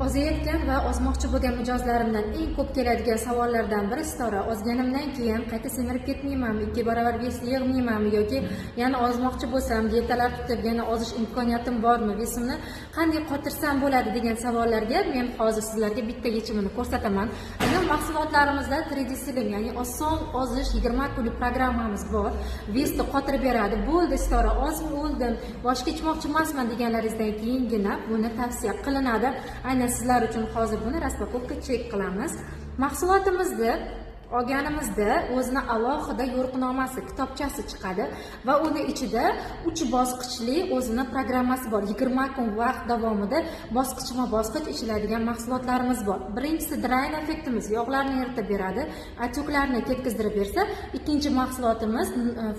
Ozayotgan va ozmoqchi bo'lgan mijozlarimdan eng ko'p keladigan savollardan biri: "Sitora, ozganimdan keyin qayta semirib ketmaymanmi, 2 barobar вес yig'maymanmi yoki yana ozmoqchi bo'lsam, dietalar tutib yana ozish imkoniyatim bormi, вес imni qanday qotirsam bo'ladi?" degan savollarga men hozir sizlarga bitta yechimini ko'rsataman. Aynan mahsulotlarimizda 3D Slim, ya'ni oson ozish 20 kunlik programmamiz bor. Вес ni qotirib beradi. "Bo'ldi, Sitora, ozib o'ldim, boshqa ichmoqchi emasman" deganlaringizdan keyingina buni tavsiya qilinadi. Aynan sizlar uchun hozir buni распаковка chek qilamiz. Mahsulotimizni olganimizda o'zini alohida yo'riqnomasi, kitobchasi chiqadi va uni ichida uch bosqichli o'zini programmasi bor. 20 kun vaqt davomida bosqichma bosqich ichiladigan mahsulotlarimiz bor. Birinchisi Drain effektimiz yog'larni eritib beradi, отёк larni ketkizdirib bersa, ikkinchi mahsulotimiz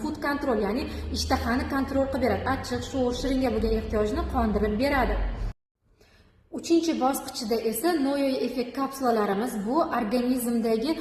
Food Control, ya'ni ishtahani kontrol qilib beradi, achchiq, sho'r, shiringa bo'lgan ehtiyojni qondirib beradi. Uchinchi bosqichida esa Noyo effekt kapsulalarimiz, bu organizmdagi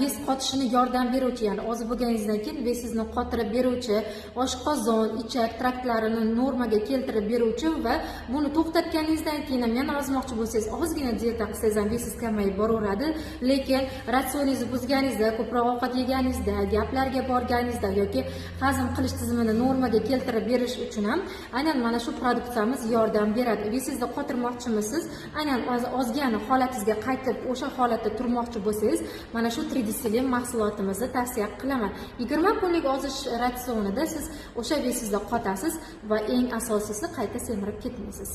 вес qotishini yordam beruvchi, ya'ni ozib bo'lganingizdan keyin вес ingizni qotirib beruvchi, oshqozon, ichak traktlarini normaga keltirib beruvchi va buni to'xtatganingizdan keyin ham yana ozmoqchi bo'lsangiz, ozgina dieta qilsangiz ham вес ingiz kamayib boraveradi. Lekin ratsioningizni buzganingizda, ko'proq ovqat yeganingizda, gaplarga borganingizda yoki hazm qilish tizimini normaga keltirib berish uchun ham aynan mana shu produksiyamiz yordam beradi. Вес ingizni qotirmoqchimisiz, aynan ozgan holatingizga qaytib, o'sha holatda turmoqchi bo'lsangiz, mana shu 3D Slim mahsulotimizni tavsiya qilaman. 20 kunlik ozish ratsionida siz o'sha вес ingizda qotasiz va eng asosiysi, qayta semirib ketmaysiz.